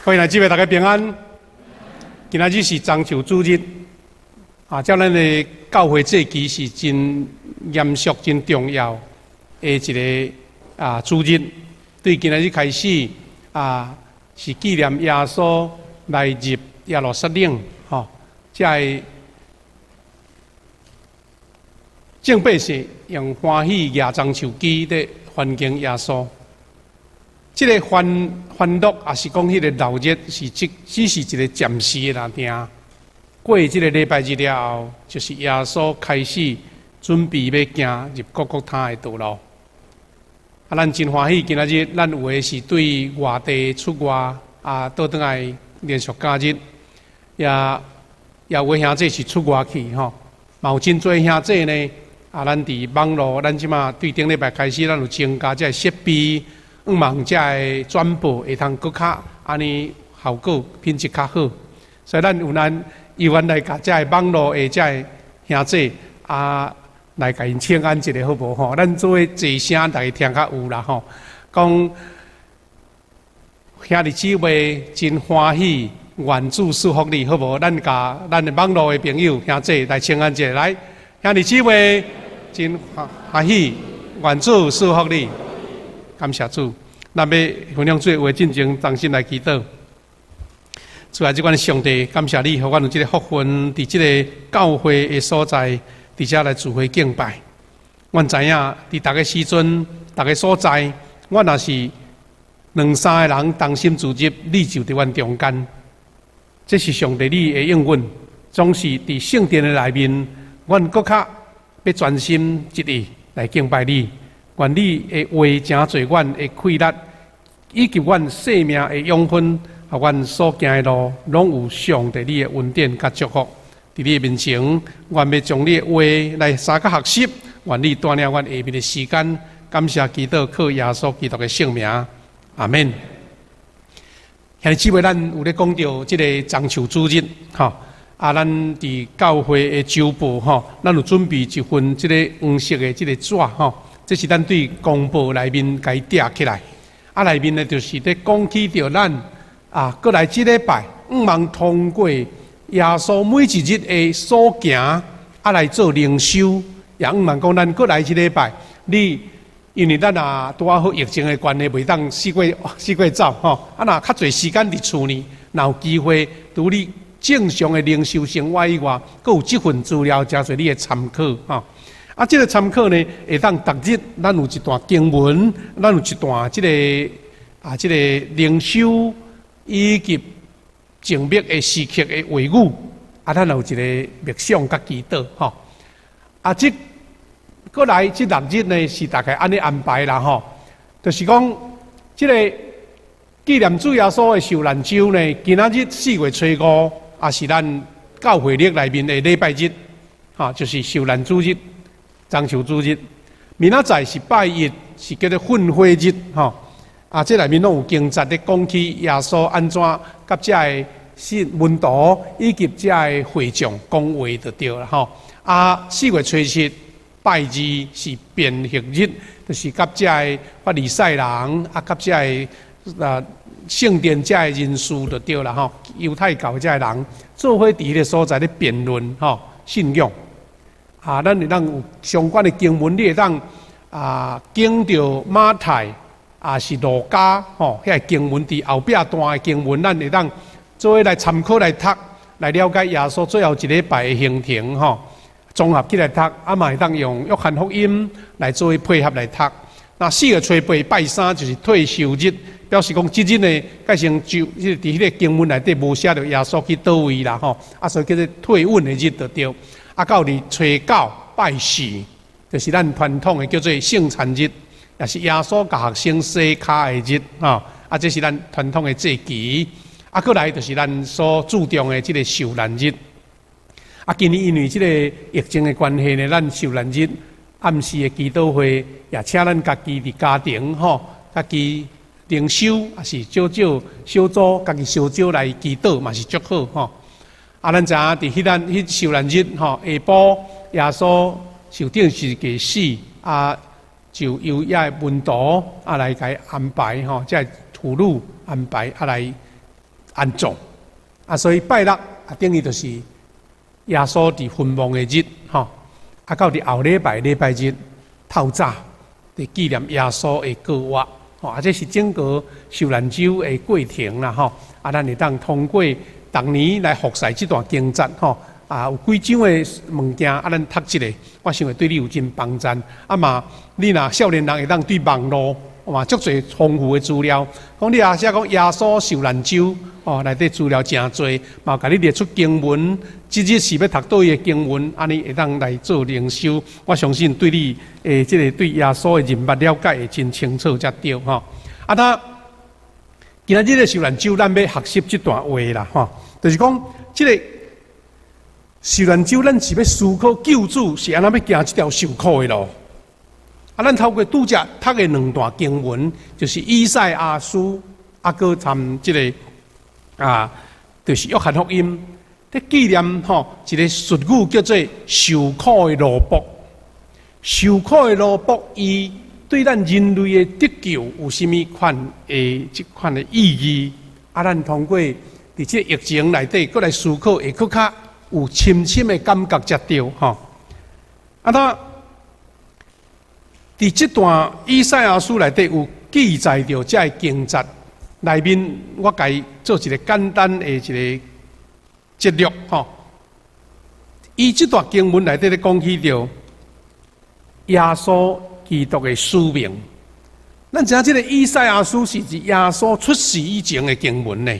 各位兄弟姊妹，大家平安。今仔日是棕樹主日，啊，照咱的教會祭期是真嚴肅、真重要的一个主日。對今仔日開始啊，是紀念耶穌來入耶路撒冷，吼，這个眾百姓用歡喜舉棕樹枝咧歡迎耶穌。這个歡歡樂，抑是講彼个鬧熱，是只是一个暫時的爾。過這个禮拜日了後，就是耶穌開始準備欲行入各各他的道路。啊，咱真歡喜，今仔日咱有的是對外地出外啊，倒轉來連續假日，也也有的兄弟是出外去吼，嘛有真濟兄弟呢。啊，咱佇網路，咱這馬對頂禮拜開始，咱有增加這个設備。向望這个轉播會通閣較按呢效果品質較好，所以咱有咱猶原來共這个網路的這个兄弟啊，來共𪜶請安一下好無吼？咱做伙齊聲，大家聽較有啦吼。講兄弟姊妹真歡喜，願主賜福你好無？咱共咱的網路的朋友兄弟來請安一下，來兄弟姊妹真歡喜，願主賜福你。感謝主，咱欲分享主的話進前，同心來祈禱。主啊，這款上帝，感謝你，予阮有這个福分，佇這个教會的所在，佇遮來聚會敬拜。阮知影，佇逐个時陣、逐个所在，阮若是兩三个人同心聚集，你就佇阮中間。這是上帝你的應允，總是佇聖殿的內面，阮閣較欲專心一意來敬拜你。願你的話成做阮的氣力，以及阮生命的養分，予阮所行的路，攏有上帝你的恩典佮祝福。佇你的面前，願欲將你的話來相佮學習，願你帶領阮下面的時間，感謝祈禱，靠耶穌基督的聖名，阿們。兄弟姊妹，咱有咧講著這个棕樹主日，吼，啊，咱佇教會的週報，吼，咱有準備一份這个黃色的這个紙，吼。這是咱對公報內面共伊疊起來，啊，內面呢就是咧講起著咱啊，過來這禮拜，向望通過耶穌每一日的所行，啊來做靈修，也向望講咱過來這禮拜，你因為咱啊拄仔好疫情的關係，袂當四界四界走吼，啊若較濟時間佇厝呢，若有機會，除你正常的靈修生活以外，閣有這份資料，誠濟你的參考吼。啊，這个參考呢，會當逐日咱有一段經文，咱有一段這个靈修以及靜默的時刻的話語，啊，咱有一个默想佮祈禱吼。啊，這過來這六日呢，是大概按呢安排啦吼，就是講這个紀念主耶穌的受難週呢，今仔日四月初五，也是咱教會曆內面的禮拜日，哈，就是受難主日。棕樹主日，明仔載是拜一，是叫做訓悔日，吼。啊，這內面攏有經節咧講起耶穌按怎佮這个信門徒以及這个會眾講話就對啦，吼。啊，四月初七拜二是變形日，就是佮這个法利賽人啊，佮這个聖殿這个人士就對啦，吼。猶太教這个人做伙佇彼个所在咧辯論，吼，信仰。啊，咱會當有相關的經文，你會當啊，經著馬太，抑是路加，吼，遐个經文佇後壁段的經文，咱會當做伙來參考來讀，來了解耶穌最後一禮拜的行程，吼，綜合起來讀，啊嘛會當用約翰福音來做伙配合來讀。那四月初八拜三就是退修日，表示講這日呢，改成就佇彼个經文內底無寫著耶穌去佗位啦，吼，啊，所以叫做退隱的日就對。啊，到佇初九拜四，就是咱傳統的叫做聖餐日，也是耶穌共學生洗跤的日，吼。啊，這是咱傳統的祭期。啊，過來就是咱所注重的這个受難日。啊，今年因為這个疫情的關係呢，咱受難日暗時的祈禱會，也請咱家己佇家庭吼，家己靈修，抑是少少小組，家己小組來祈禱嘛是足好吼。啊，咱知影佇彼咱彼受難日吼，下晡耶穌受釘十字架死，啊，就由遐个門徒啊來共伊安排吼，這个俘虜安排啊來安葬。啊，所以拜六啊，等於就是耶穌佇墳墓的日，吼。啊，到佇後禮拜禮拜日透早，佇紀念耶穌的復活，吼。啊，這是整個受難週的過程啦，吼。啊，咱會當通過逐年來服侍這段經節，吼。啊，有幾種的物件，啊，咱讀這个，我想會對你有真幫助。啊嘛，你若少年人會當對網路，嘛足濟豐富的資料。講你若寫講耶穌受難週，哦，內底資料誠濟，嘛共你列出經文，這日是欲讀佗位的經文，按呢會當來做靈修。我相信對你的這个對耶穌的認捌了解會真清楚才對吼。啊，那今仔日的受難週，咱欲學習這段話啦，吼，就是講這个受難週，咱是欲思考救主是按怎欲行這條受苦的路。啊，咱透過拄才讀的兩段經文，就是以賽亞書，啊，閣參這个啊，就是約翰福音，咧紀念吼一个術語叫做受苦的奴僕。受苦的奴僕，伊對咱人類的得救有啥物款的這款的意義？啊，咱通過佇這個疫情內底，閣來思考，會閣較有深深的感覺才對吼。啊，那佇這段以賽亞書內底有記載著這个經節內面，我共伊做一个簡單的一个節錄吼。伊這段經文內底咧講起著耶穌基督的使命。咱知影這个以賽亞書是佇耶穌出世以前的經文呢，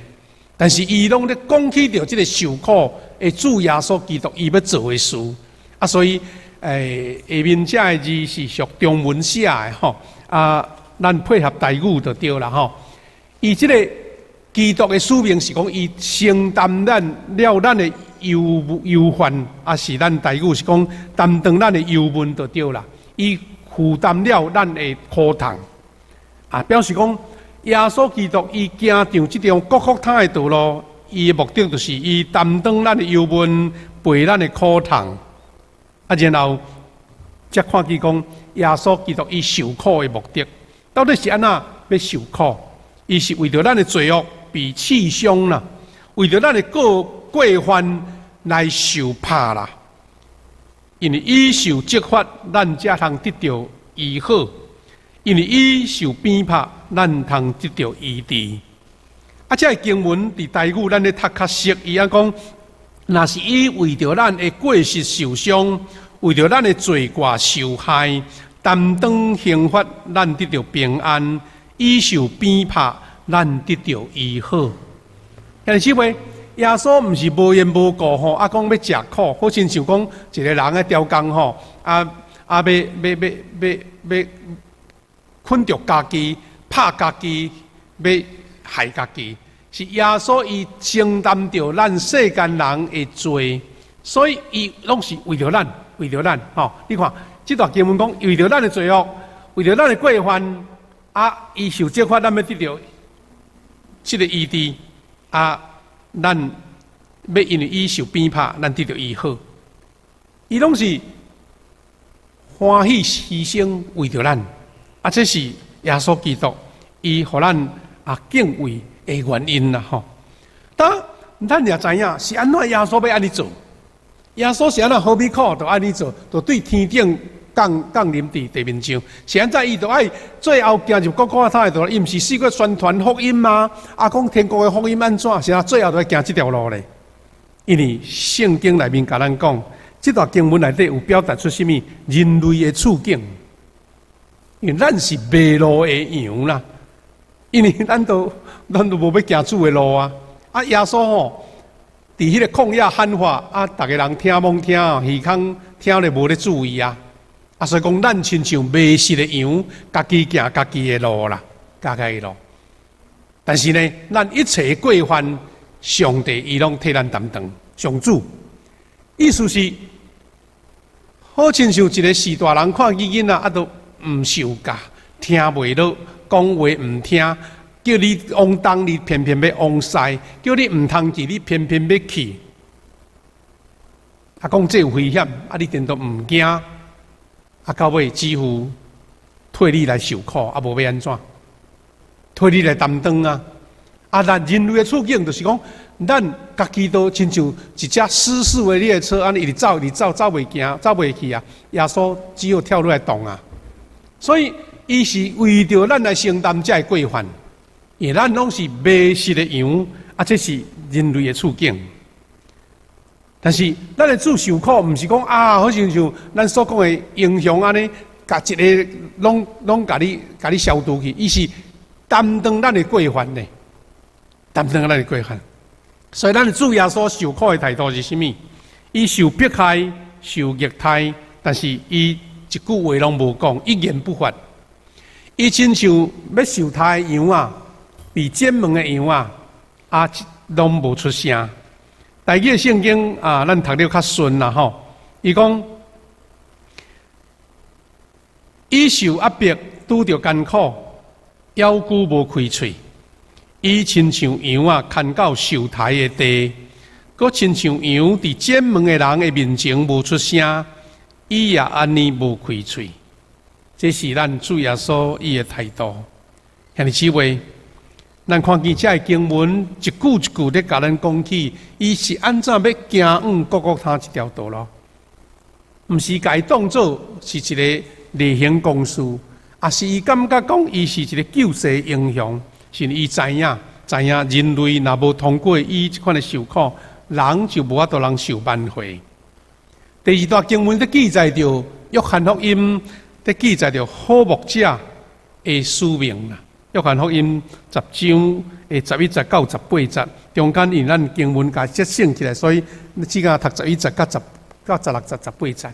但是伊攏咧講起著這个受苦的主耶穌基督伊欲做的事，啊，所以下面這个字是屬中文寫的吼，啊，咱配合台語就對啦吼。伊這个基督的使命是講，伊承擔咱了咱的憂憂患，啊是咱台語是講擔當咱的憂悶就對啦。伊負擔了咱的苦痛，啊，表示講耶穌基督伊行上這條各各他的道路，伊的目的就是伊擔當咱的憂悶，背咱的苦痛。啊，然後才看見講耶穌基督伊受苦的目的，到底是按怎欲受苦？伊是為著咱的罪惡被刺傷啦，為著咱的過過犯來受拍啦。因為伊受責罰，咱才通得著醫好；因為伊受鞭拍，咱通得著醫治。啊，這个經文佇台語咱咧讀較熟，伊按講，若是伊為著咱的過失受傷，為著咱的罪過受害，擔當刑罰，咱得著平安；伊受鞭拍，咱得著醫好。兄弟姊妹，耶穌毋是無緣無故吼，啊講欲食苦，好親像講一个人咧刁工吼，啊啊欲欲欲欲欲睏著家己，拍家己，欲害家己。是耶穌伊承擔著咱世間人的罪，所以伊攏是為著咱，為著咱吼。你看，這段經文講，為著咱的罪惡，為著咱的過犯，啊，伊受責罰，咱欲得著這个醫治，啊，咱欲因為伊受鞭拍，咱得著醫好。伊攏是歡喜犧牲為著咱，啊，這是耶穌基督，伊予咱啊敬畏的原因啦，吼。但咱也知影是按怎耶穌欲按呢做，耶穌是按怎好比苦，就按呢做，就對天頂降降臨佇地面上。是按怎伊就愛最後行入各各他的道路，伊毋是四處宣傳福音嗎？啊，講天國的福音按怎？是按怎最後就愛行這條路咧？因為聖經內面共咱講，這段經文內底有表達出啥物人類的處境？因為咱是迷路的羊啦，因為咱都無欲行主的路啊！啊，耶穌吼，佇彼个曠野喊話，啊，逐个人聽罔聽，耳孔聽咧無咧注意啊！啊，所以講咱親像迷失的羊，家己行家己的路啦，家己的路。但是呢，咱一切過犯，上帝伊攏替咱擔當。上主，意思是，好親像一个序大人看見囡仔啊，都毋受教，聽袂落，講話毋聽。叫你往東，你偏偏欲往西；叫你毋通去，你偏偏欲去。啊，講這有危險，啊，你顛倒毋驚。啊，到尾只有替你來受苦，啊，無欲按怎？替你來擔當啊！啊，咱人類的處境就是講，咱家己都親像一隻失速的列車，按呢一直走，一直走，走袂行，走袂去啊！耶穌只好跳落來動啊！所以，伊是為著咱來承擔這个過犯，因為咱攏是迷失的羊，啊，這是人類的處境。但是，咱的主受苦，毋是講啊，好像像咱所講的英雄按呢，共一个攏攏共你消除去，伊是擔當咱的過犯呢，擔當咱的過犯。所以，咱的主耶穌受苦的態度是啥物？伊受迫害、受虐待，但是伊一句話攏無講，一言不發。伊親像欲受殺的羊仔，被剪毛的羊仔，啊，攏無出聲。台語的聖經啊，咱讀得較順啦吼。伊講，伊受壓迫，拄著艱苦，猶舊無開喙。伊親像羊仔，牽到受刣的地，閣親像羊佇剪毛的人的面前無出聲，伊也按呢無開喙。這是咱主耶穌伊的態度。兄弟姊妹，咱看見這个經文一句一句咧共咱講起，伊是按怎欲行往各各他這條道路？毋是共伊當做是一个例行公事，抑是伊感覺講伊是一个救世英雄，是伊知影，知影人類若無通過伊這款的受苦，人就無法度通受挽回。第二段經文咧記載著約翰福音，咧記載著好牧者的使命啦。約翰福音10章的11節到18節，中間因咱經文共節省起來，所以只敢讀11節到16節18節。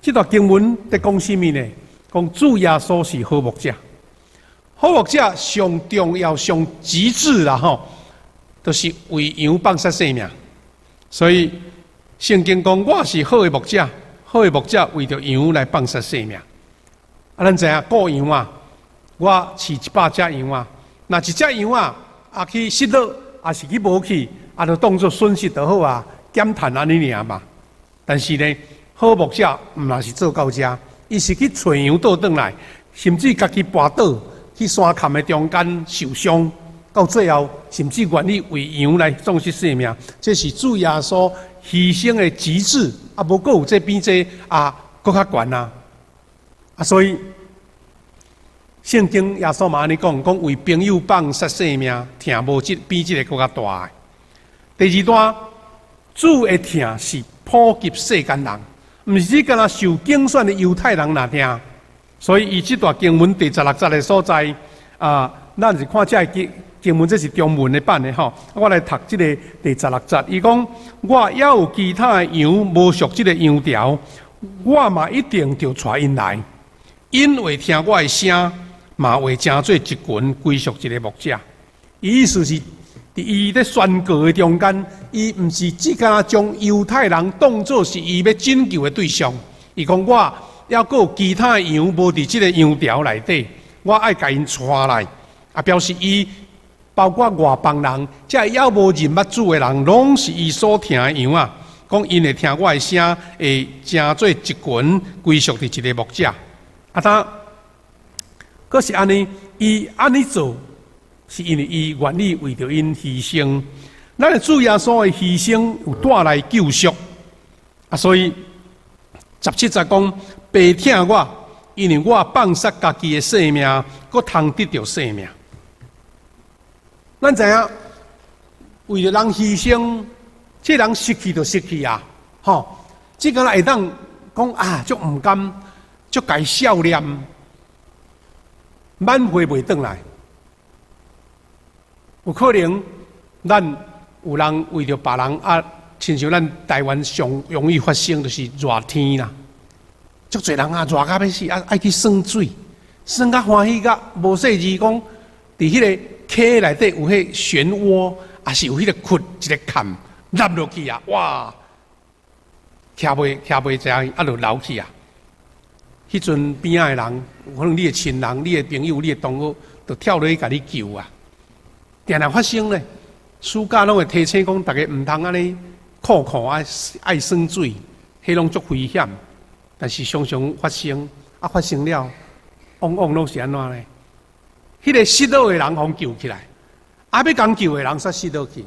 這段經文咧講啥物呢？講主耶穌是好牧者，好牧者上重要、上極致啦吼，就是為羊放捨性命。所以聖經講我是好的牧者，好的牧者為著羊來放捨性命。啊，咱知影顧羊仔，我飼100隻羊仔，若一隻羊仔啊去失落，抑是去無去，啊，就當做損失就好啊，減趁按呢爾嘛。但是呢，好牧者毋若是做到遮，伊是去揣羊倒轉來，甚至家己跋倒去山崁的中間受傷，到最後甚至願意為羊來喪失性命。這是主耶穌犧牲的極致，啊，無閣有這比這啊，閣較懸啊！啊，所以聖經耶穌嘛按呢講，講為朋友放捨性命，疼無這比這个閣較大的。第二段，主的疼是普及世間人，毋是只干焦受揀選的猶太人若疼。所以伊這段經文第16節的所在啊，咱是看這个經經文，這是中文的版的吼。我來讀這个第十六節，伊講：我猶有其他的羊無屬這个羊牢，我嘛一定著帶𪜶來，𪜶會聽我的聲，嘛會成做一群歸屬一个牧者。伊意思是，佇伊咧宣告的中間，伊毋是只干焦將猶太人當做是伊欲拯救的對象。伊講我猶閣有其他的羊無佇這个羊牢內底，我愛共𪜶帶來，啊，表示伊包括外邦人，這猶無認捌主的人，攏是伊所疼的羊仔。講𪜶會聽我的聲，會成做一群歸屬佇一个牧者。啊，他閣是按呢，伊按呢做，是因為伊願意為著𪜶犧牲。咱的主耶穌的犧牲有帶來救贖。啊，所以17節講，父疼我，因為我放捨家己的性命，閣通得著性命。咱知影，為著人犧牲，這人失去就失去啊！吼，這個會當講啊，足毋甘，足共伊笑臉，挽回袂轉來。有可能，咱有人為著別人啊，親像咱台灣上容易發生就是熱天啦，足濟人啊熱甲欲死啊，愛去耍水，耍甲歡喜甲無細膩講，佇彼个溪內底有彼漩渦，抑是有彼个窟一个崁，落落去啊，哇！徛袂徛袂知影，啊，就流去啊。彼陣邊仔的人，有可能你的親人、你的朋友、你的同學，就跳落去共你救啊。定定發生咧，暑假攏會提醒講，逐家毋通按呢酷酷啊，愛耍水，彼攏足危險。但是常常發生，啊發生了，往往攏是按怎呢？彼个失落的人予救起來，啊，欲共救的人煞死落去。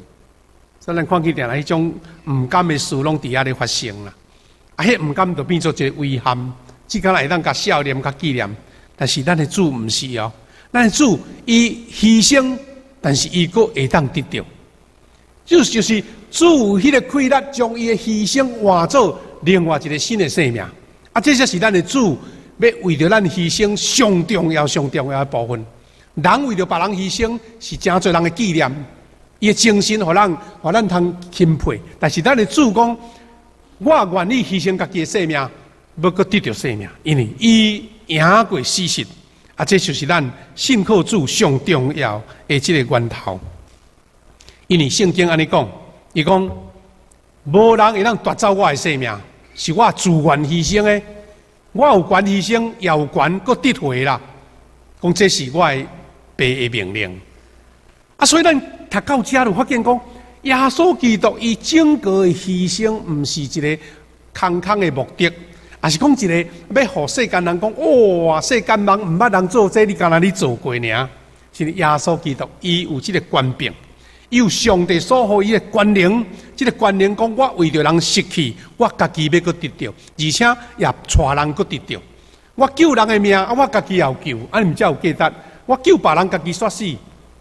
所以咱看見定來彼種毋甘的事攏佇遐咧發生啦。啊，彼毋甘就變做一個遺憾，只敢若會當共笑念、共紀念。但是咱的主毋是哦，咱的主伊犧牲，但是伊閣會當得著。就是主有彼個氣力，將伊的犧牲換做另外一個新的生命。啊，這才是咱的主欲為著咱犧牲上重要、上重要的部分。人為著別人犧牲，是誠濟人的紀念，伊的精神予咱通欽佩。但是咱的主講，我願意犧牲家己的性命，欲閣得著生命，因為伊贏過死實。啊，這就是咱信靠主上重要的這個源頭。因為聖經按呢講，伊講無人會當奪走我的性命，是我自願犧牲的。我有權犧牲，也有權閣得回啦。講這是我的爸的命令。啊，所以咱讀到遮就發現講，耶穌基督伊整個的犧牲，毋是一個空空的目的，抑是講一個欲予世間人講，哇，世間人毋捌人做這個，你敢若你做過爾？是耶穌基督，伊有這個權柄，伊有上帝所予伊的權能，這個權能講，我為著人失去，我家己欲閣得著，而且也帶人閣得著。我救人的命，啊，我家己也有救，按呢毋才有價值。我救別人，家己煞死，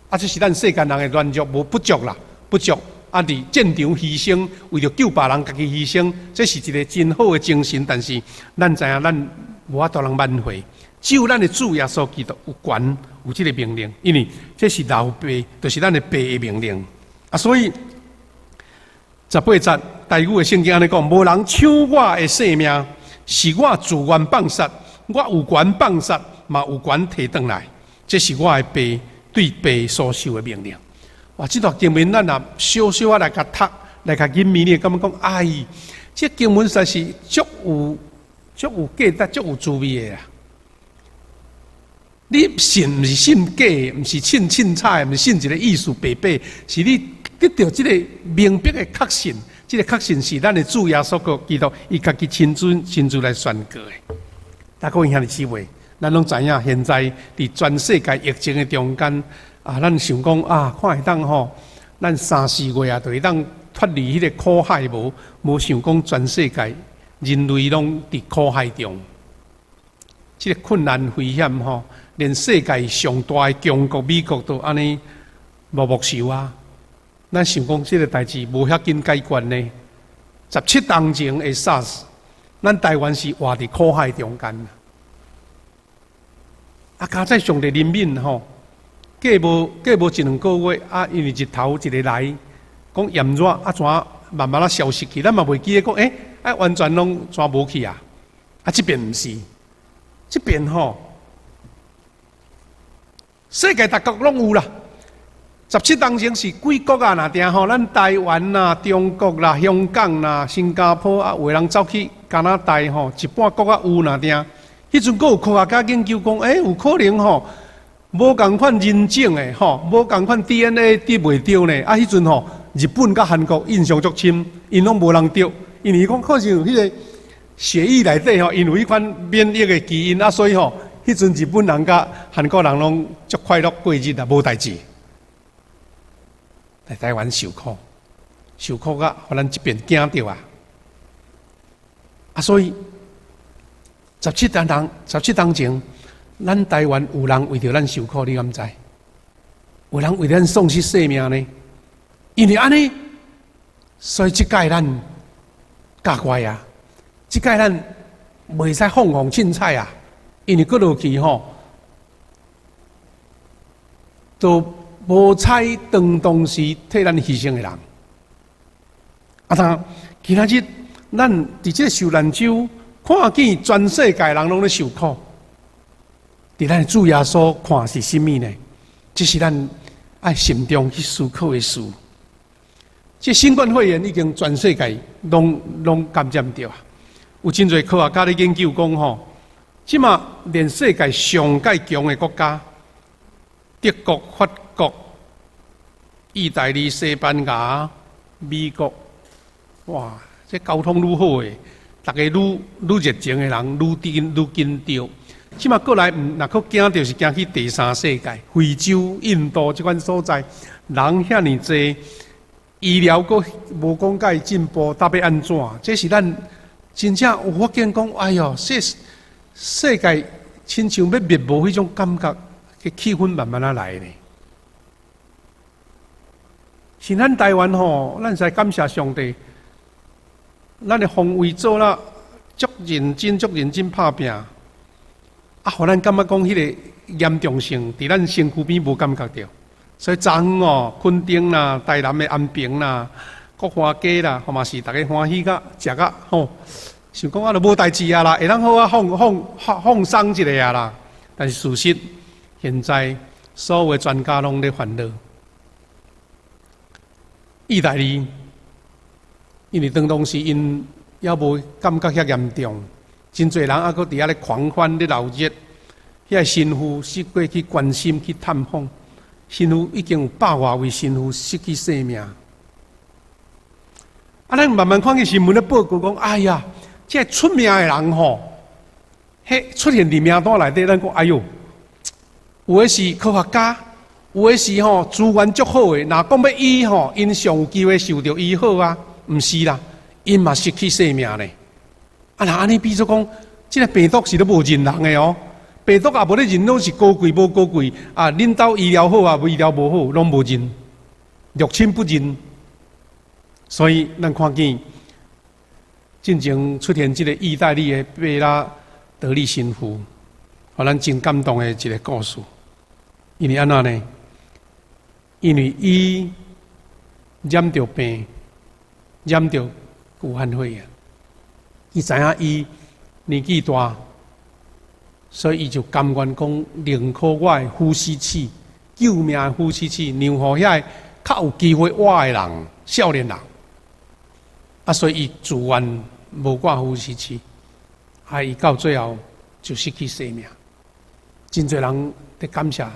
啊，這是咱世間人的軟弱，無不足啦，不足。啊，佇戰場犧牲，為著救別人，家己犧牲，這是一個真好的精神。但是咱知影，咱無法度通挽回。只有咱的主耶穌基督有權有這個命令，因為這是老爸，就是咱的爸的命令。啊，所以18節台語的聖經按呢講：無人搶我的性命，是我自願放殺，我有權放殺，嘛有權提轉來。這是我的爸對爸所受的命令。哇！這段經文咱若小小仔來共讀，來共吟味，你會感覺講，哎，這經文實在是足有價值、足有滋味的啊！你信毋是信假，毋是信凊彩，毋是信一個意思白白，是你得著這個明白的確信，這個確信是咱的主耶穌基督，伊家己親自親自來宣告的。大各位兄弟姊妹，咱攏知影，現在佇全世界疫情的中間，啊，咱想講啊，看會當吼，咱三四月啊，就會當脫離彼個苦海無？無想講全世界人類攏佇苦海中，這個困難危險吼，連世界上大的強國美國都按呢默默受啊！咱想講這個代誌無遐緊解決呢？17冬前的 SARS，咱台灣是活佇苦海中間。啊，佳哉上帝憐憫吼，過無一兩個月啊，因為日頭一个來，講炎熱啊，怎慢慢仔消失去，咱嘛袂記得講，欸，啊完全攏怎無去啊？啊，這邊毋是，這邊吼，世界各國攏有啦。17冬前是幾國啊？若定吼，咱台灣啦、中國啦、香港啦、新加坡啊，有的人走去加拿大吼，一半國仔有若定。彼陣閣有科學家研究講，欸，有可能吼，無仝款人種的吼，無仝款 DNA 得袂著呢。啊，彼陣吼，日本佮韓國印象足深，𪜶攏無人著，因為講可是有彼個血液內底吼，𪜶有彼款免疫的基因啊，所以吼，彼陣日本人佮韓國人攏足快樂過日啊，無代誌。來台灣受苦，受苦甲予咱這邊驚著啊！啊，所以17冬前，咱台灣有人為著咱受苦，你敢知？有人為咱喪失性命呢？因為按呢，所以這擺咱教乖啊，這擺咱袂使放放凊彩啊，因為閣落去吼，都無彩當當時替咱犧牲的人。啊，當今仔日咱佇這個受難週，看見全世界人攏咧受苦，佇咱主耶穌看是啥物呢？這是咱愛心中去思考的事。這新冠肺炎已經全世界攏感染著啊！有真濟科學家咧研究講吼，這馬連世界上蓋強的國家，德國、法國、意大利、西班牙、美國，哇！這交通愈好的，逐家愈愈熱情的人，愈緊愈緊著。這馬過來，毋若閣驚著是驚去第三世界，非洲、印度這款所在，人遐爾濟，醫療閣無講蓋進步，到欲按怎？這是咱真正有發現講，哎喲，世界親像欲滅亡彼種感覺，彼氣氛慢慢仔來呢。是咱台灣吼，咱使感謝上帝，咱的防衛做了足認真、足認真拍拚，啊，予咱感覺講彼个嚴重性，佇咱身軀邊無感覺著。所以昨昏哦，墾丁啦、台南的安平啦、國華街啦，嘛是逐家歡喜甲食甲吼，想講啊，就無代誌啊啦，會當好啊放放放放鬆一下啊啦。但是事實，現在所有的專家攏咧煩惱。意大利，因為當當時𪜶猶無感覺遐嚴重，真濟人猶閣佇遐咧狂歡咧鬧熱，遐个神父四過去關心去探訪，神父已經有百外位神父失去性命。啊，咱慢慢看見新聞咧報告講，哎呀，這个出名的人吼，彼出現佇名單內底，咱講哎喲，有的是科學家。有的是吼資源足好的，若講欲醫吼，𪜶上有機會受著醫好啊，毋是啦，𪜶嘛失去性命咧。啊，若按呢比做講，這个病毒是都無認人的哦，病毒也無咧認攏是高貴無高貴啊，恁兜醫療好啊，醫療無好，攏無認，六親不認。所以咱看見進前出現這个意大利的貝拉德利神父，予咱真感動的一个故事。因為按怎呢？因為伊染著病，染著武漢肺炎，伊知影伊年紀大，所以伊就甘願講寧可我的呼吸器，救命的呼吸器，讓予遐个較有機會活的人，少年人。啊，所以伊自願無掛呼吸器，啊，伊到最後就失去生命。真濟人佇感謝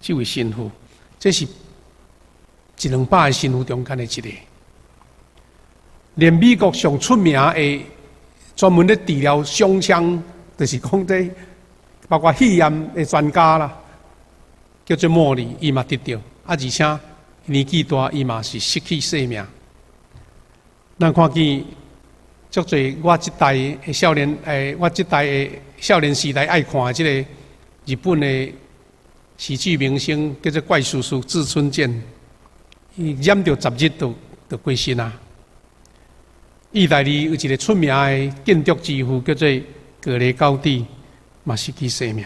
這位神父，這是一兩百個神父中間的一個。連美國上出名的專門咧治療胸腔，就是講這包括肺炎的專家啦，叫做莫里，伊嘛得著，啊，而且年紀大，伊嘛是失去性命。咱看見足濟我這代的少年，我這代的少年時代愛看的這個日本的喜劇明星，叫做怪叔叔志村健，伊染著10日就過身啊。意大利有一個出名的建築之父，叫做格雷高蒂，嘛失去性命。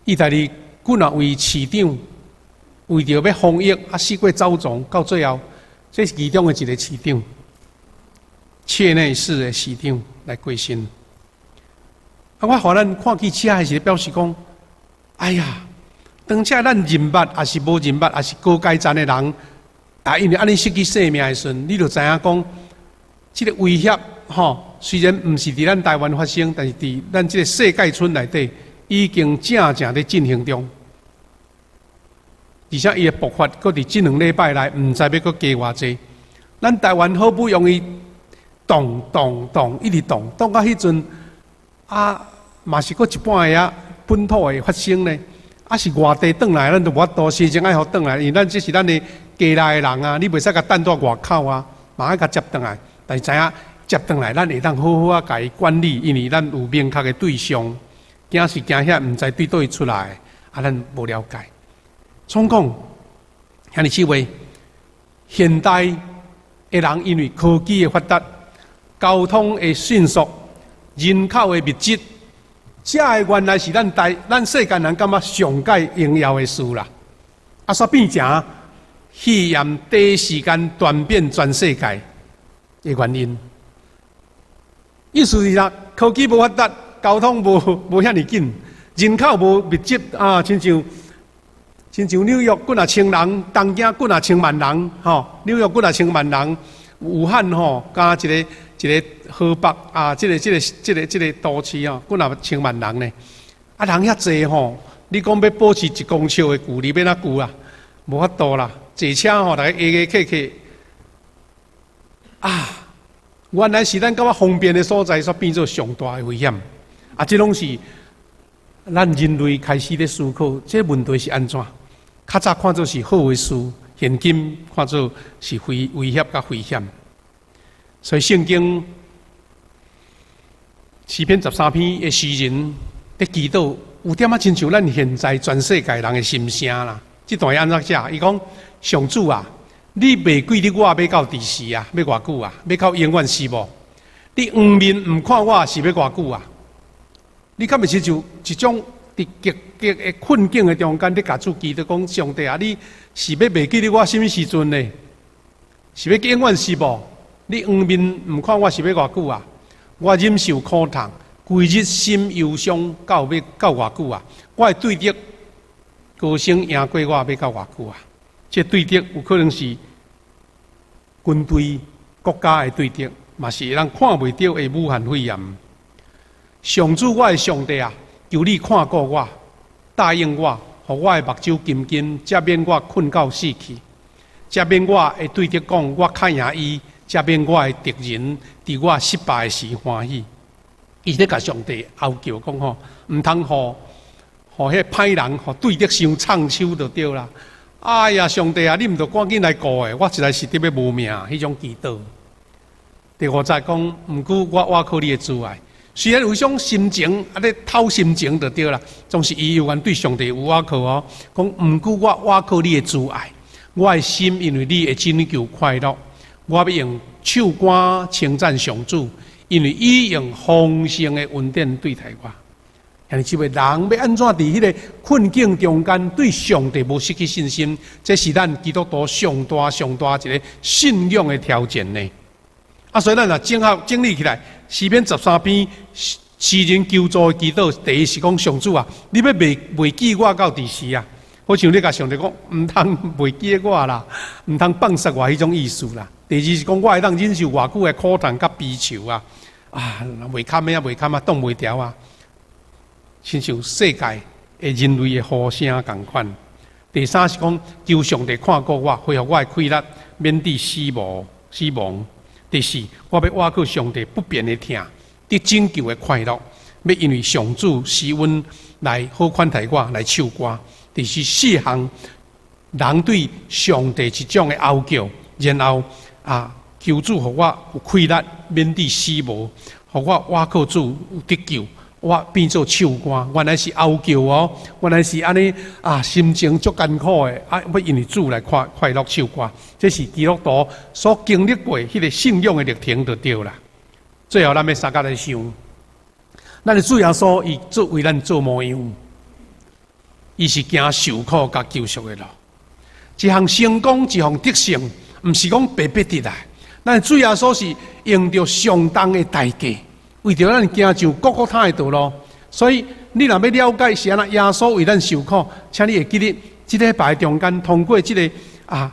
意大利幾若位市長為著欲防疫，啊，四處走傱，到最後，這是其中的一個市長，切內市的市長來過身。啊，我予咱看見這的時，表示講，哎呀，當這咱認捌，抑是無認捌，抑是高階層的人，啊，因為按呢失去性命的時陣，你就知影講，這个威脅吼，雖然毋是佇咱台灣發生，但是佇咱這个世界村內底已經正正佇進行中。而且伊的爆發，閣佇這兩禮拜內，毋知欲閣加偌濟。咱台灣好不容易動動動，一直動，動到彼陣啊，嘛是閣一半个仔本土會發生呢。啊是外地轉來，咱就無法度，時陣愛予轉來，因為咱這是咱的家內的人啊，你袂使共等佇外口啊，嘛愛共接轉來。但是知影接轉來，咱會當好好啊共伊管理，因為咱有明確的對象，驚是驚遐毋知對佗位出來，啊，咱無了解。總講，兄弟姊妹，現代的人因為科技的發達、交通的迅速、人口的密集，這个原來是咱台咱世間人感覺上蓋榮耀的事啦。啊，煞變成肺炎短時間傳遍全世界的原因。意思是啦，科技無發達，交通無遐爾緊，人口無密集啊，親像紐約幾若千人，東京幾若千萬人，吼，紐約幾若千萬人，武漢吼，佮一個一個河北啊，這個都市哦，幾若千萬人呢。啊，人遐濟吼，你講欲保持一公尺的距離，欲按怎距啊？無法度啦，坐車吼，逐家挨挨客客。啊，原來是咱感覺方便的所在，煞變做上大的危險。啊，這攏是咱人類開始咧思考，這問題是按怎？較早看做是好的事，現今看做是威脅佮危險。所以聖經詩篇13篇的詩人佇祈禱，有點仔親像咱現在全世界人的心聲啦。這段按怎寫？伊講：上主啊，你袂記得我欲到佇時啊？欲偌久啊？欲到永遠是無？你黃面毋看我是欲偌久啊？你敢會親像一種佇極極的困境的中間，你共主祈禱講：上帝啊，你是欲袂記得我啥物時陣呢？是欲永遠是無？你黃面毋看我是欲偌久啊？我忍受苦痛，規日心憂傷，到欲到偌久啊？我的對敵高聲贏過我，欲到偌久啊？這對敵有可能是軍隊、國家的對敵，嘛是人看袂著的武漢肺炎。上主，我的上帝啊，求你看顧我，答應我，予我的目睭金金，才免我睏到死去，才免我的對敵講我較贏伊，才免我的敵人佇我失敗時歡喜。伊咧共上帝哀求講吼，毋通予彼歹人，予對敵傷創手就對啦。哎呀，上帝啊，你毋著趕緊來顧的，我實在是得欲無命，彼種祈禱。第五節講，毋過我倚靠你的慈愛。雖然有種心情，啊咧透心情就對啦，總是伊猶原對上帝有倚靠哦。講毋過我倚靠你的慈愛，我的心因為你的拯救快樂。我欲用唱歌稱讚上主，因為伊用豐盛的恩典對待我。兄弟姊妹，人欲按怎佇彼个困境中間對上帝無失去信心，這是咱基督徒上大上大一個信仰的挑戰呢。啊，所以咱若整合整理起來，詩篇十三篇詩人求助的祈禱，第一是講上主啊，你欲袂記我到佇時啊？好像你共上帝講，毋通袂記我啦，毋通放殺我彼種意思啦。第二是講我會當忍受偌久的苦痛佮悲愁啊，啊，袂堪的啊，袂堪啊，擋袂牢啊，親像世界的人類的呼聲仝款。第三是講求上帝看顧我，恢復我的氣力，免致死亡死亡。第四，我欲倚靠上帝不變的疼，得拯救的快樂，欲因為上主施恩來好款待我，來唱歌。第四四項，人對上帝一種的哀求，然後啊，求主予我有氣力，免致死亡，予我倚靠主有得救，我變做唱歌。原來是哀求哦，原來是按呢啊，心情足艱苦的啊，欲因為主來快樂唱歌，這是基督徒所經歷過彼个信仰的歷程就對啦。最後，咱欲相共來想，咱的主耶穌伊做為咱做模樣，伊是行受苦佮救贖的路。一項成功，一項得勝，毋是講白白得來。咱主耶穌是用著相當的代價，為著咱行上各各他的道路。所以，你若欲了解是按怎耶穌為咱受苦，請你會記得，這禮拜中間通過這個啊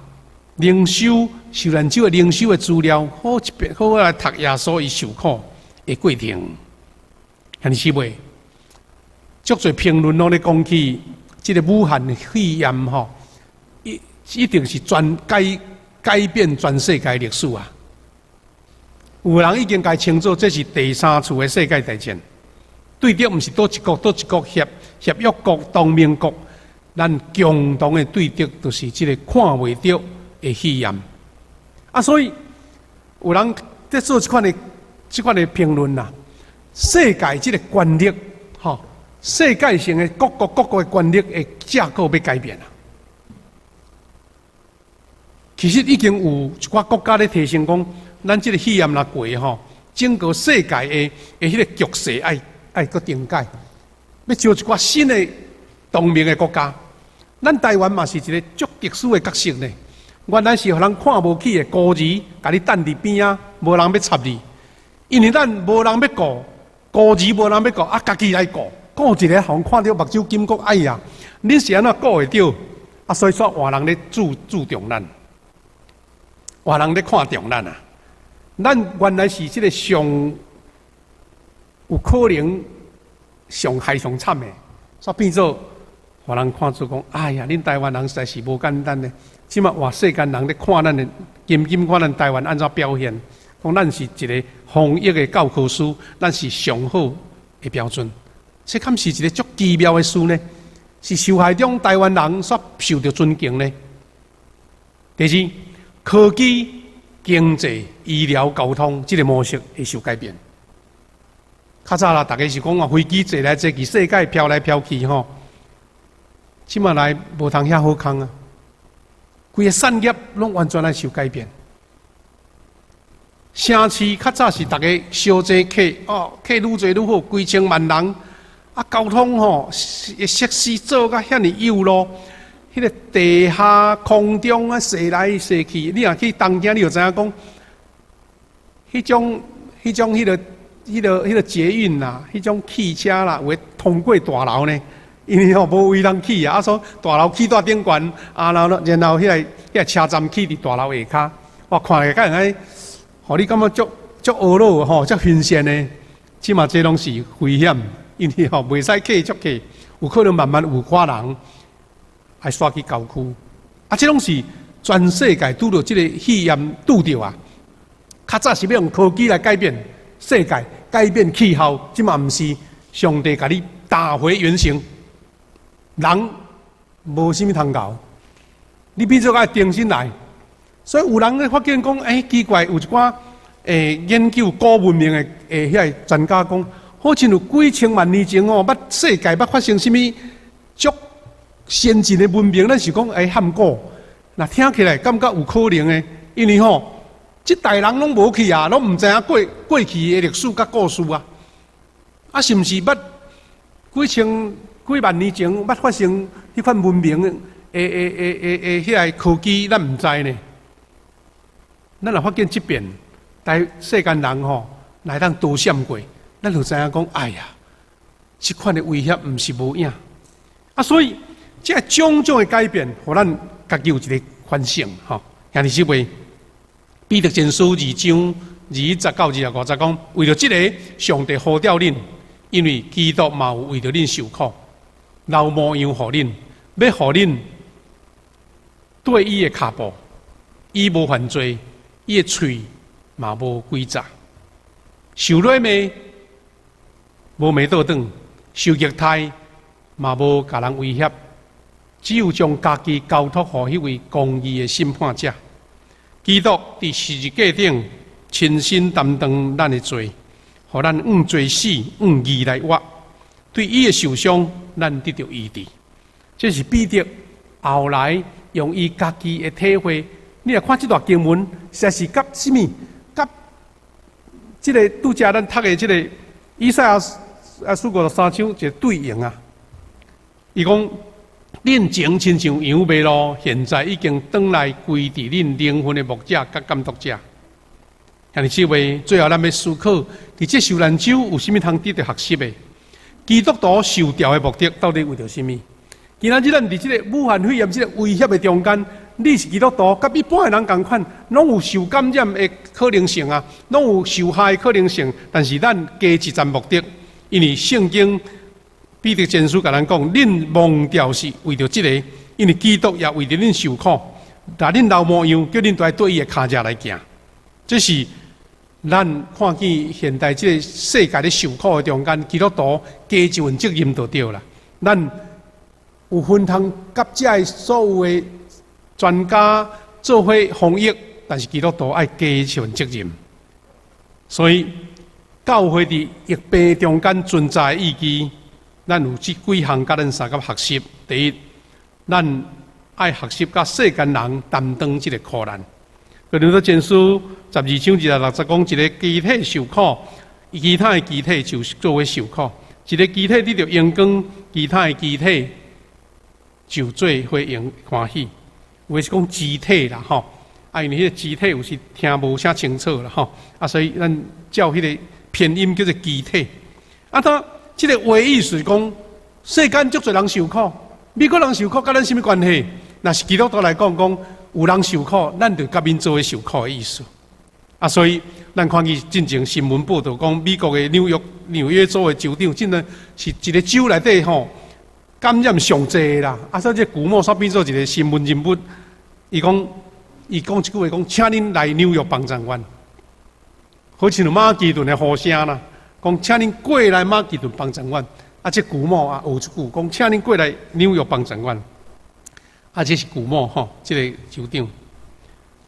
靈修受難週的靈修的資料，好一遍好好來讀耶穌伊受苦的過程。兄弟姊妹，足濟評論攏咧講起這個武漢肺炎吼，一定是全改變全世界歷史啊！有人已經共稱做這是第三次的世界大戰，對敵毋是佗一國佗一國協約國、同盟國，咱共同的對敵就是這個看袂著的肺炎。啊，所以有人佇做這款的評論啦，世界這個權力，吼，世界性的各國各國的權力的架構欲改變啦。其實已經有一寡國家咧提醒講，咱這個肺炎若過吼，整個世界的彼個局勢愛閣重改，欲招一寡新的同盟的國家。咱台灣嘛是一個足特殊的角色呢。原來是予人看無起的孤兒，共你擲佇邊仔，無人欲插你。因為咱無人欲顧，孤兒無人欲顧，啊，家己來顧，顧一个，予人看著目睭金講，哎呀，你是按怎顧會著？啊，所以說外人咧注重咱，外人咧看重咱啊。咱原來是這个上有可能上害上慘的，煞變做予人看做講，哎呀，恁台灣人實在是無簡單呢。這馬外世間人咧看咱的，緊緊看咱台灣按怎表現，講咱是一个防疫的教科書，咱是上好的標準。這敢是一个足奇妙的事呢？是受害中台灣人所受著尊敬呢？第二，科技、經濟、醫療、交通這个模式會受改變。較早啦，大家是講啊，飛機坐來坐去，世界飄來飄去吼。這馬來無通遐好康啊！規个產業攏完全來受改變。城市較早是逐家小濟客哦，客愈濟愈好，幾千萬人。啊，交通吼，設施做甲遐爾幼咯，彼个地下、空中啊，踅來踅去，你若去東京，你就知影講，彼種、彼種、彼个、彼个、彼个捷運啦，彼種汽車啦，有會通過大樓呢，因為吼無位通去啊，啊所以大樓起佇頂懸，啊然後然後彼个車站起佇大樓下跤，哇，看來敢會予你感覺足足婀娜吼，足新鮮的，這馬這攏是危險。因為吼袂使客足客，有可能慢慢有看人愛徙去郊區，啊，這攏是全世界拄著這个肺炎拄著啊。較早是欲用科技來改變世界、改變氣候，這馬毋是，上帝共你打回原形，人無啥物通𠢕，你變做愛重新來。所以有人咧發現講，欸，奇怪，有一寡研究古文明的彼个專家講，好親像幾千萬年前哦，捌世界捌發生啥物足先進的文明，咱是講遠古，若聽起來感覺有可能的，因為吼，這代人攏無去啊，攏毋知影過過去的歷史佮故事啊，啊，是毋是捌幾千幾萬年前捌發生彼款文明的的的的的彼个科技，咱毋知呢？咱若發現這遍，但世間人吼來當多閃過。咱就知影講，哎呀，這款的威脅毋是無影啊！所以這種種的改變，予咱家己有一个反省吼。兄弟姊妹，彼得前書二章21節到25節講，為著這个，上帝呼召恁，因為基督嘛有為著恁受苦，留模樣予恁，欲予恁綴伊的跤步，伊無犯罪，伊的喙嘛無詭詐，受辱罵，無罵倒轉，受虐待嘛無共人威脅，只有將家己交託予彼位公義的審判者。基督佇十字架頂親身擔當咱的罪，予咱向罪死，向義來活。對伊的受傷，咱得著醫治。這是彼得後來用伊家己的體會。你若看這段經文，實在是佮啥物？佮這个拄才咱讀的這个以賽亞書53章一个對應啊。伊講：恁前親像羊迷路，現在已經轉來歸佇恁靈魂的牧者佮監督者。兄弟姊妹，最後咱欲思考，佇這受難週有啥物通值得學習的？基督徒受召的目的到底為著啥物？今仔日咱佇這个武漢肺炎這个威脅的中間，你是基督徒，佮一般的人仝款，攏有受感染的可能性啊，攏有受害的可能性。但是咱加一層目的，因為聖經彼得前書共咱講，恁蒙召是為著這个，因為基督也為著恁受苦，予恁留模樣，叫恁都愛綴伊的跤跡來行。這是咱看見現代這个世界咧受苦的中間，基督徒加一份責任就對啦。咱有分通佮這个所有的專家做伙防疫，但是基督徒愛加一份責任。所以教會佇疫病中間存在的意義，咱有這幾項佮咱相共學習。第一，咱愛學習佮世間人擔當這个苦難。哥林多前書12章26節講，一个肢體受苦，其他的肢體就做伙受苦；一个肢體得著榮光，其他的肢體就做伙榮歡喜。有的是講肢體啦，吼，啊，因為彼个肢體有時聽無啥清楚啦，吼，啊，所以咱照彼个拼音叫做肢體。啊，他這个話意思是講，世間足濟人受苦，美國人受苦，佮咱啥物關係？若是基督徒來講，講有人受苦，咱就佮𪜶做伙受苦的意思。啊，所以咱看見進前新聞報導講，美國的紐約州的州長，真的是一个州內底吼感染上濟啦。啊，所以這古莫煞變做一个新聞人物。伊講，伊講一句話講，請恁來紐約幫贊阮。好親像馬其頓的呼聲啦，講請恁過來馬其頓幫贊阮。啊，這古某啊，學一句講，請恁過來紐約幫贊阮。啊，這是古某吼，這個州長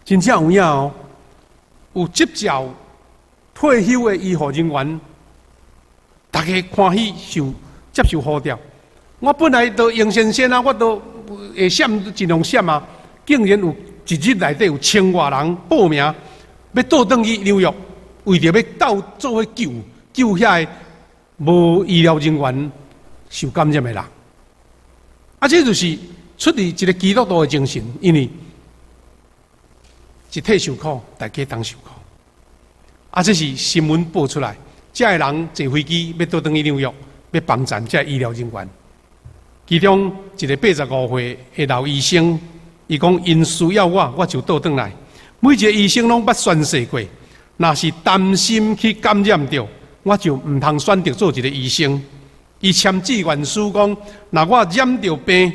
真正有影哦，有執照退休的醫護人員，大家歡喜受接受呼召。我本來都用先先啊，我都會閃盡量閃啊，竟然有一日內底有千外人報名，欲倒轉去紐約，為著欲鬥做伙救救遐个無醫療人員受感染的人。啊，這就是出自一個基督徒的精神，因為一體受苦，大家同受苦。啊，這是新聞報出來，這个人坐飛機欲倒轉去紐約，欲幫贊這醫療人員。其中一個85歲的老醫生，伊講𪜶需要我，我就倒轉來。每一個醫生攏捌宣誓過，若是擔心去感染著，我就毋通選擇做一個醫生。伊簽志願書講，若我染著病，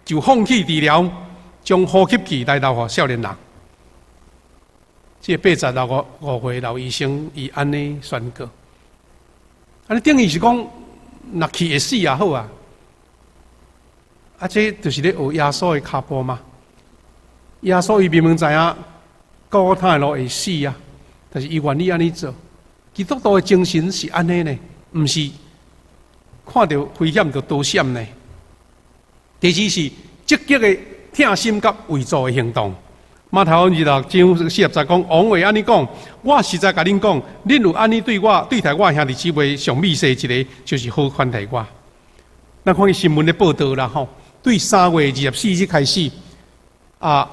就放棄治療，將呼吸器來留予少年人。這個85歲老醫生，伊按呢宣告。按呢等於是講，若去會死也好啊。啊，這就是咧學耶穌的跤步嘛。耶穌伊明明知影各各他的路會死啊，但是伊願意按呢做。基督徒的精神是按呢呢，毋是看著危險就躲閃呢。第二是積極的疼心佮為助的行動。馬太福音26章40節講，王話按呢講，我實在共恁講，恁有按呢對我對待我兄弟姊妹上微細一个，就是好款待我。咱看見新聞的報道啦，吼，對3月24日開始，啊，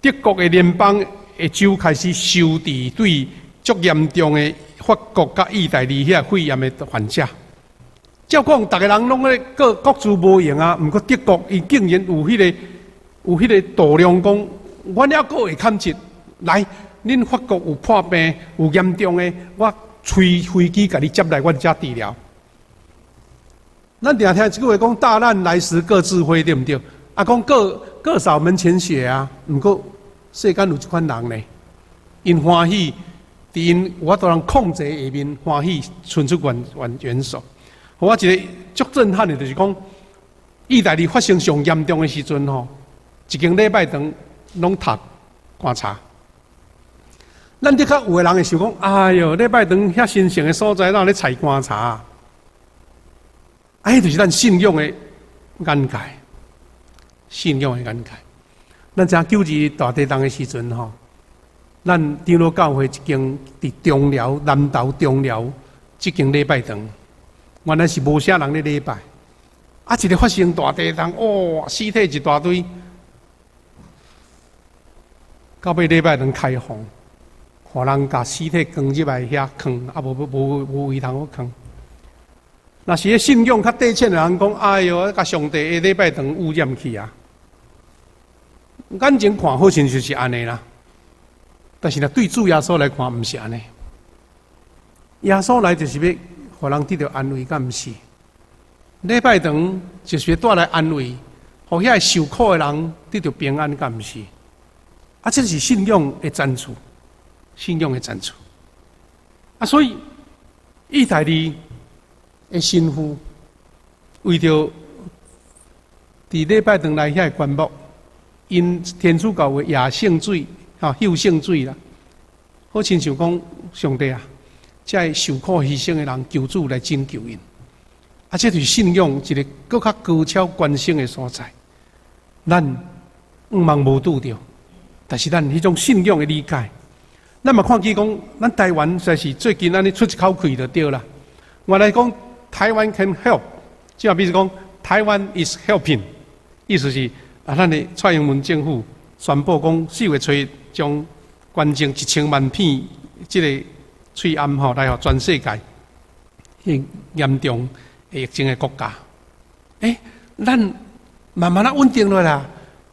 德國的聯邦的州開始收治對足嚴重的法國佮意大利遐肺炎的患者。照講，逐个人攏咧各各自無閒啊，毋過德國伊竟然有彼個度量講，阮猶閣會堪疾，來，恁法國有破病有嚴重的，我催飛機共你接來阮遮治療。咱定聽一句話講，大難來時各自飛，對毋對？啊，講各各掃門前雪啊。毋過世間有這款人呢，𪜶歡喜，佇𪜶有法度人控制下面，歡喜伸出援手。予我一個足震撼的，就是講，意大利發生上嚴重的時陣吼，一間禮拜堂攏塌棺柴。咱的確有的人會想講，哎喲，禮拜堂遐神聖的所在，哪有咧採棺柴啊？啊，彼就是咱信仰的眼界，信仰的眼界。咱知影9·22大地震的時陣吼，咱長老教會一間佇中寮南投中寮這間禮拜堂，原來是無啥人咧禮拜。啊，一个發生大地震，哇，屍體一大堆，到尾禮拜堂開放，予人共屍體扛入來遐囥，啊，無位通好囥。若是彼信仰較短淺的人講，哎喲，共上帝的禮拜堂污染去啊！眼前看好像就是按呢啦，但是若對主耶穌來看，毋是按呢。耶穌來就是欲予人得著安慰，敢毋是？禮拜堂就是欲帶來安慰，予遐受苦的人得著平安，敢毋是？啊，這是信仰的展示，信仰的展示。啊，所以意大利的神父為著佇禮拜堂內遐個棺木，𪜶天主教的夜聖水、吼休聖水啦，好親像講上帝啊，這个受苦犧牲的人，求主來拯救𪜶。啊，這就是信仰一個閣較高超關心的所在。咱向望無拄著，但是咱彼種信仰的理解，咱嘛看見講，咱台灣實在是最近按呢出一口氣就對啦。原來講 Taiwan can help，即係比如講 Taiwan is helping，意思是啊，咱的蔡英文政府宣布講4月初一將捐贈1000萬片這个喙罨吼來予全世界嚴重疫情的國家。欸，咱慢慢仔穩定落來，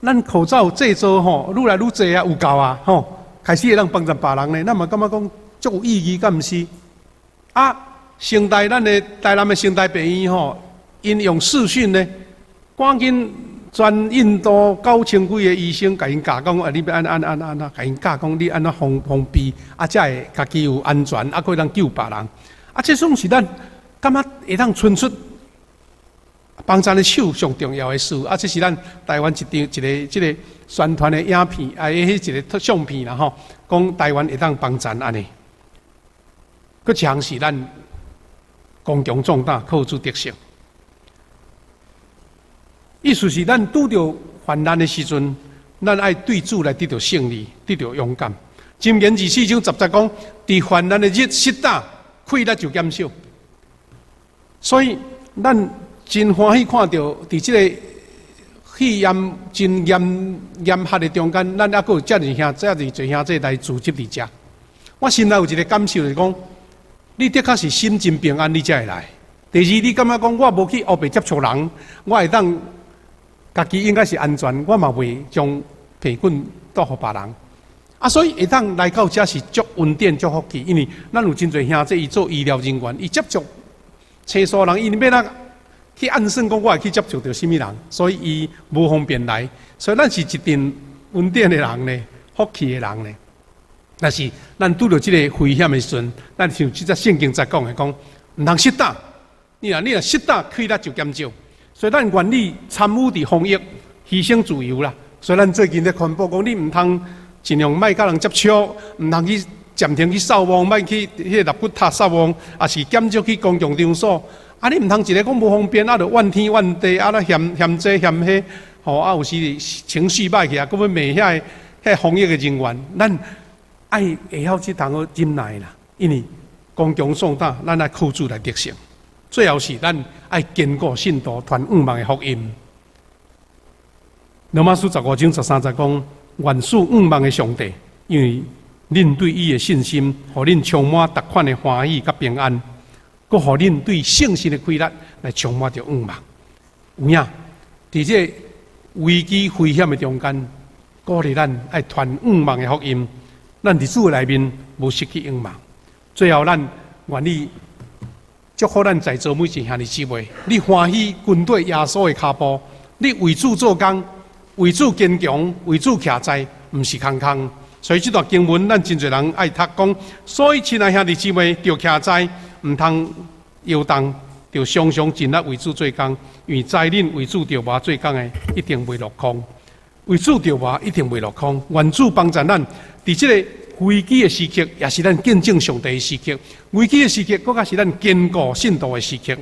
咱口罩製造吼愈來愈濟啊，有夠啊吼，開始會當幫助別人呢。咱嘛感覺講足有意義，敢毋是？啊，成大咱的台南的成大病院吼，𪜶用視訊呢，趕緊全印度9000幾个醫生，共𪜶教講啊，你欲按按按按怎，共𪜶教講你按怎防防備，啊，才會家己有安全，啊，閣會當救別人。啊，啊，這算是咱感覺會當伸出幫贊的手上重要的事。啊，這是咱台灣一張一个這个宣傳的影片，啊，彼一个相片啦吼，講台灣會當幫贊按呢。閣一項是咱剛強壯膽，靠主得勝。意思是咱拄著患難的時陣，咱愛對主來得著勝利，得著勇敢。箴言24章10節講，佇患難的日失膽，氣力就減少。所以咱真歡喜看著佇這个肺炎真嚴嚴厲的中間，咱猶閣有遮爾兄遮爾濟兄弟來組織佇遮。我心內有一个感受，就是講，你的確是心真平安，你才會來。第二，你感覺講我無去烏白接觸人，我會當家己應該是安全，我嘛袂將病菌帶予別人。啊，所以會當來到遮是足恩典、足福氣，因為咱有真濟兄弟伊做醫療人員，伊接觸齊數人，伊欲按怎去按算講我會去接觸著啥物人，所以伊無方便來。所以咱是一陣恩典的人呢，福氣的人呢。但是咱拄著這个危險的時陣，咱像這節聖經在講的講，毋通失膽。你若失膽，氣力就減少。所以咱願意參與佇防疫，犧牲自由啦。所以咱最近咧宣布講，你毋通盡量莫佮人接觸，毋通去暫停去掃墓，莫去彼个納骨塔掃墓，抑是減少去公共場所。啊，你毋通一个講無方便，啊，就怨天怨地，啊，咧嫌嫌這嫌彼，吼，啊，有時情緒歹去啊，閣欲罵遐个遐防疫的人員，咱愛會曉這通好忍耐啦，因為剛強壯膽，咱愛靠主來得勝。最後是咱愛堅固信徒傳向望的福音。羅馬書15章13節講：願賜向望的上帝，因為恁對伊的信心，予恁充滿逐款的歡喜佮平安，閣予恁對聖神的氣力來充滿著向望。有影，佇這个危機危險的中間，鼓勵咱愛傳向望的福音。咱佇主的內面無失去向望。最後，咱願意祝福咱在座每一兄弟姊妹，你歡喜跟綴耶穌的跤步，你為主做工，為主堅強，為主徛在，毋是空空。所以這段經文，咱真濟人愛讀講。所以，親愛兄弟姊妹，著徛在，毋通搖動，著常常盡力為主做工，因為知恁為主著磨做工的，一定袂落空。為主著磨，一定袂落空。願主幫助咱，佇這个危機的時刻，也是咱見證上帝的時刻。危機的時刻，閣較是咱堅固信徒的時刻。